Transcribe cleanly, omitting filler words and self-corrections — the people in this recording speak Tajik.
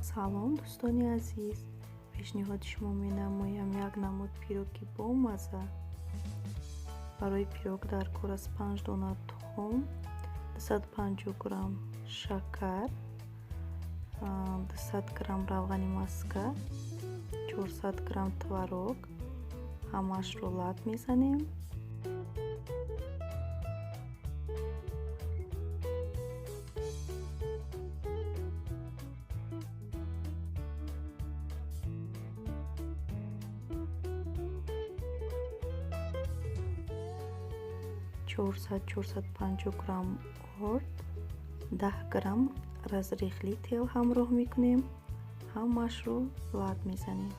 Салом, дӯстони азиз! Пешниҳоди шумо менамоям як намуд пироги бомазза. Барои пирог дар кор аст 5 дона тухм, 250 грамм шакар, 200 грамм равғани маска, 400 грамм творог. Ҳамаашро лат мезанем. 400-450 грамм орд, 10 грамм разрыхлитель ҳамроҳ мекунем. Ҳамаашро лат мезанем.